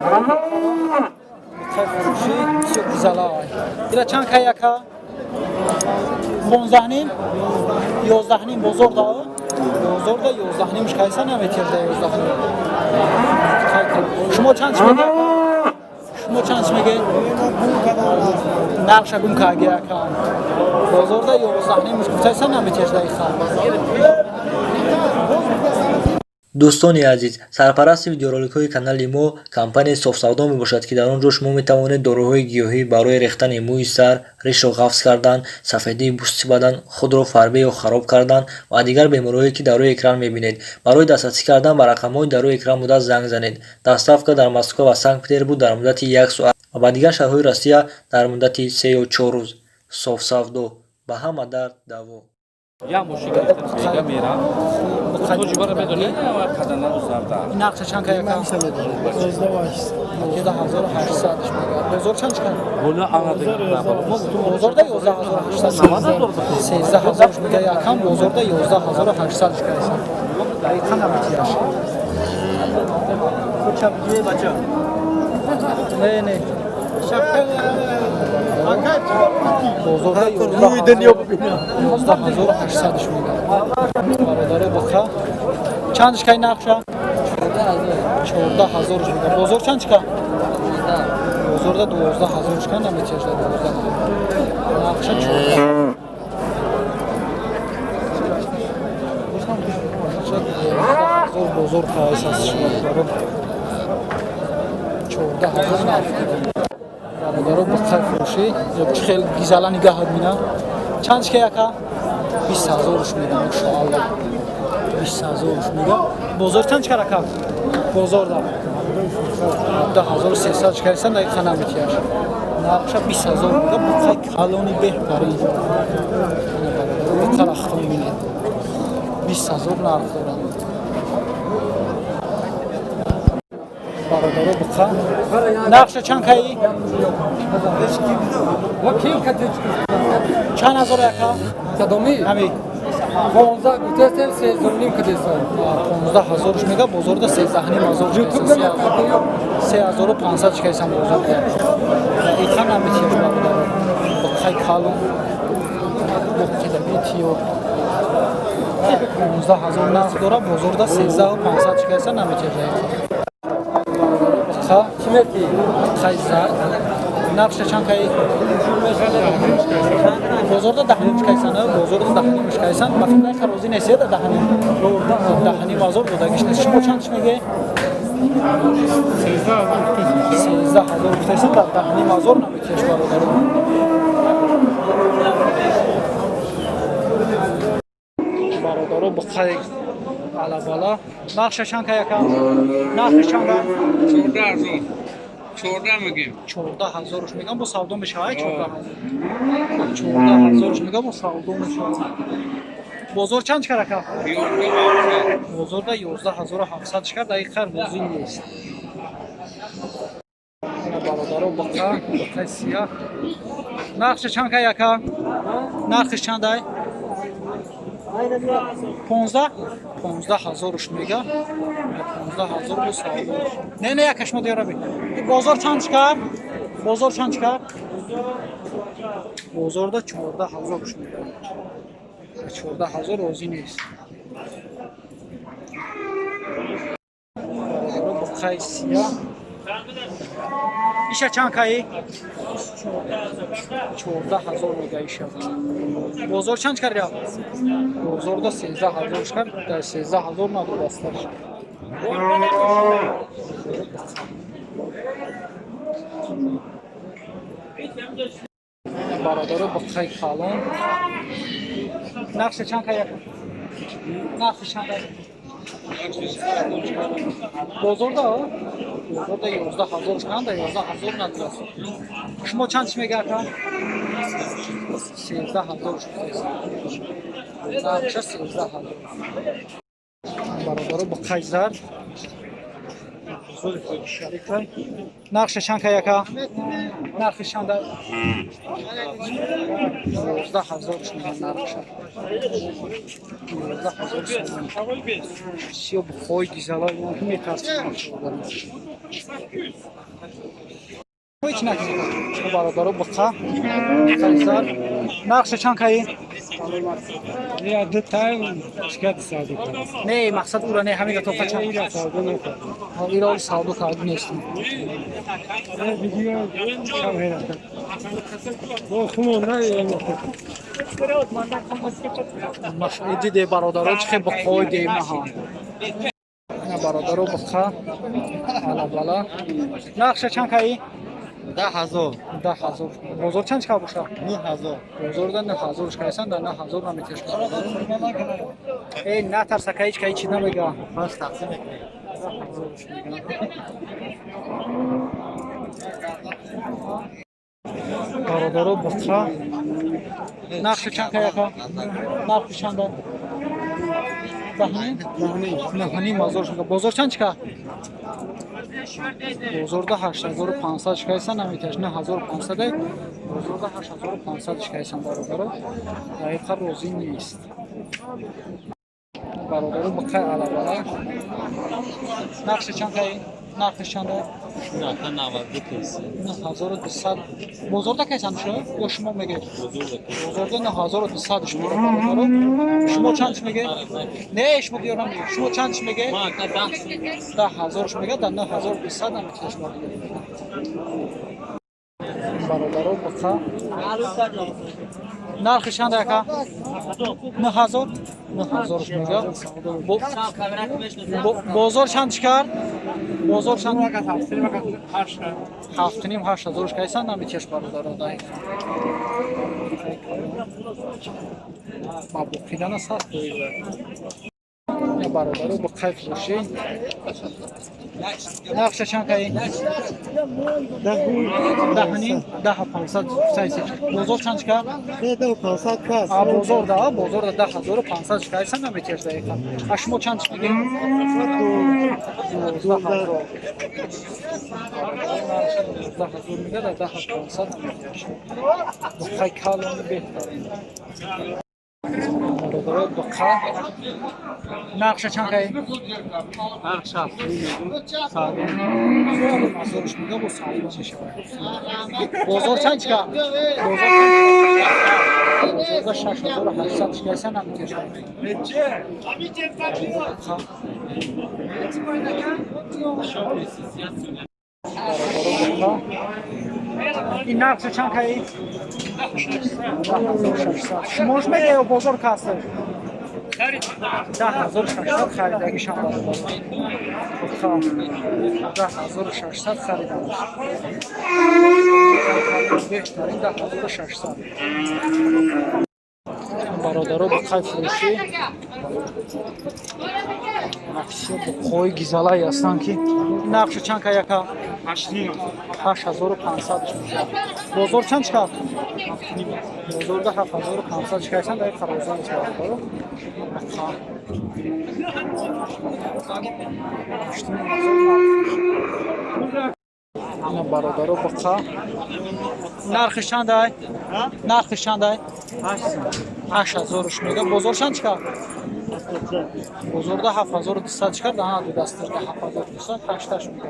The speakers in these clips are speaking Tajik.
Буқай фурӯшӣ бисёр гизалай. Ира чанд кай, яка? 15 ним? 11 ним бозор да? Бозор да 11 нимш кайса наметирда 11 ним. Шумо чанд чӣ мегӯед? Шумо чанд чӣ мегӯед? Нархша гум карди, яка. Бозор да 11 нимш гуфтайса наметирда иха. Дӯстони азиз, сарпарасти видеороликҳои канали мо компанияи Софсавдо мебошад, ки дар он ҷо шумо метавонед доруҳои гиёҳӣ барои рехтани мӯи сар, ришро ғафз кардан, сафедии пӯсти бадан, худро фарбе ё хароб кардан ва дигар бемориҳое, ки дар рӯи экран мебинед. Барои дастрасӣ кардан ба рақамҳои дар рӯи экран буда занг занед. Доставка дар Москва ва Санкт-Петербург дар муддати як соат ва ба дигар шаҳрҳои Россия дар муддати 3 ё 4 рӯз. Софсавдо ба ҳама дард даво. Я мошин гирифта бега мерам. Тоҷибара медонӣ, қаданаду зарда. Ин нархша чанд кай, яка? 11800 мега. Бозор чанд чикан? Ҳола ана. Бозорда 11800. 13 000 мега якам, бозорда 11800 кайса. Дақиқан наметияш. Не, не. Бозорда 11800 мега. Бародаро, буқа. Чандш кай нархша? 14 000 мега. Бозор чанд чика? Бозорда 12 000 чика наметияш, 12. Нархша 14. 12 000 бозор қайс аст, бародаро. 14 000 нарх. Бародаро, буқай фурӯшӣ, чӣ хел гизала нигаҳат мина. Чанд чика, яка? 20 000-ш мега, иншоалло. 20 000-ш мега. Бозор чанд чика, рака? Бозорда 1300 чика дақиқа наметияш. Нархша 20 000 мега. Буқай калони беҳтарин. Буқа рахтон бинед. 20 000 нарх дорад. Бародаро, буқа. Нархша чанд каи? Чанд ҳазор, яка? Кадоми? Ҳами. 15 гуфтастем, 13,5 кадесан. 15 000-ш мега, бозорда 13,5 ҳазор. 3500 чикайсан бозорда. Дақиқа наметияш, бародаро. Буқай калон. Буқидаги тиёр. 15 000 нарх дора, бозорда 13 500 чикайсан наметияш дақиқа. Буқа. Чимети? Буқай зард. Нархша чанд кай? Бозорда 10,5 чикайсан, бозорда 10,5 чикайсан. Ба фикр дақиқа розӣ нестед 10,5. 10,5 ҳазор додагиш нест. Шумо чанд чӣ мегӯед? 13 000 гуфтайсан, дар 10,5 ҳазор наметияш, бародаро. Бародаро, буқай алабала. Нархша чанд кай, яка? Нархш чанд кай? 14 000. 14 мегем. 14 000-ш мегам, бо савдо мешавад 14 000. 14 000-ш мегам, бо савдо мешавад. Бозор чанд чикар, ака? 11 700. Бозорда 11 700 чикар, дақиқа розӣ нест. Бародаро, буқа, буқаи сияҳ. Нархша чанд кай, яка? Нархш чандай? 15? 15 000-ш мега. 15 000 бо савдо. Не, не, яка шумо диёра би. Бозор чанд чикар? Бозор чанд чикар? Бозорда 14 000-ш мега. 14 000 розӣ нест. Бародаро, буқаи сияҳ. Иша чанд каи? 14 000 мега иша. Бозор чанд чикар рафт? Бозорда 13 000 чикар, дар 13 000 надодасташ. Бародаро, буқаи калон. Нархша чанд кай, яка? Нархш чанд кай? Бозорда? Бозорда 11 000 чикан, дар 11 000 надодаст. Шумо чанд чӣ мега, ака? 13 000 гуфтаест. Нархша 13 000. Бародаро, буқай зард. Шарикай. Нархша чанд кай, яка? Нархш чанд? 11 000 мега нархша. 11 000 сомон. Сиё буқои гизалай метарсид. Ҳеч накунед. Бародаро, буқа қайсар нақша чанд каи? Я ду тай шикат савдо кардам. Не, мақсад ура не, ҳамин тоқа чанд? Ира савдо накардам. Ира савдо кард нестам. Видео кам ҳерафтам. Бо хумонда Диде, бародаро, чӣ хел буқҳои демаҳа. На, бародаро, буқа алабала нақша чанд каи? 10,000. 10,000. Бозор чанд чика боша? 9,000. Бозорда 9,000 шикайсан, да 9,000 наметеш. Эй, натарса, каи ҳеч каи чӣ намега. Пас тақсим мекунем. Бародаро, буқа нақши чанд каяка? Нархи чанда? Даҳним? 9,5 ҳазор шука. Бозор чанд чика? Бозорда 8500 шикайсан, наметаш. 9500, бозорда 8500 шикайсан, бародаро. Дақиқа розӣ нест. Бародаро, буқай алабала нақши чанд каи? Нархи чанда? 9200. Бозорда кайсан шо ё шумо мегӯед? Бозорда 9200 шумо, бародаро. Шумо чандш мегӯед? Не, шумо диёр намегӯед. Шумо чандш мегӯед? 10,000 мегӯяд, дар 9200 наметиш, бародаро. Буқа нархи чанд, ака? 9000, 9000 мегӯяд. Бозор чанд кард? Бозор чанд? 7,5, 8 ҳазор кайсан, наметиш, бародаро. Ба боқидана сахт доида, бародаро. Бо кайф бошӣ. Нақша чанд каи? Даҳним, 10,500. Бозор чанд чикар? Бозор да, бозорда 10,500 чикайсан, наметиш дақиқа. А шумо чанд чи мегӯед? 12,000. 12,000 мегӯяд, 10,500 наметиш. Буқай калони беҳтарин, бародаро. Буқа нақша чанд каи? Ҳазорш мега, бо савдо мешавад. Бозор чанд чика? Бозорда 6800 чикайсан, наметешад. Ин нархша чанд каи? 10,600. Шумош мега ё бозор каст? 10,600 харидагишам, бародар. 10,600 харидамаш. Беҳтарин, 10,600. Бародаро, ба қай фурӯшӣ нафисиё буқҳои гизалае ҳастанд, ки нархшо чанд ка, яка? 8500. Бозор чанд чикар? Бозорда 7500 чикайсан, дар қарозан чикар. Ина, бародаро, буқа нархиш чандай? Нархиш чандай? 8000-ш мега. Бозор чанд чикар? Бозорда 7200 чикар, даҳа ду дастарда 7200, ҳашташ мега.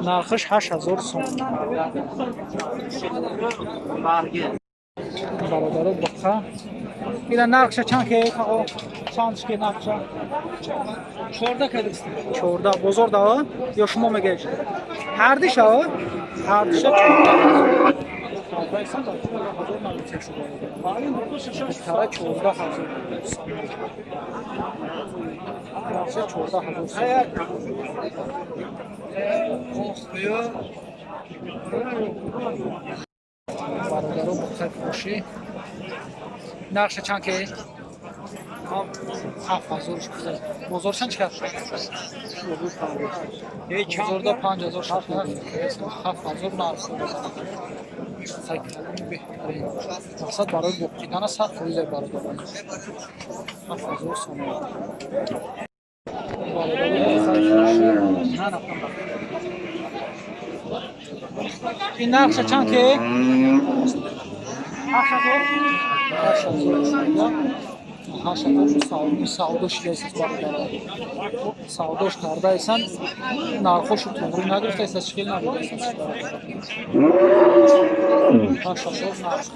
Нархиш 8000 сом. Бародаро, буқа ина нархша чанд ке, аго? Чанд ки нархша? 14 кадист. 14. Бозорда ё шумо мегӯед? Ҳардиша, ҳардиша 14. Тара 14,000. Нархша 14,000 сом. Бародаро, буқай фурӯшӣ нархша чанд ке? 7000. Бозор чанд чикар? Бозорда 5600, 7000 нарх. Беҳтарин, мақсад барои боқидана 100%, бародарон. 7000 сомон. Бародаро, буқай фурӯшӣ ин нархша чанд ке? 8000, 8000. 8000 савдо шидаист, бародаро. Савдош кардаисан, нархошу туғрӣ нагирифтаист, чӣ хел набудаист, бародаро. 8000 нарх.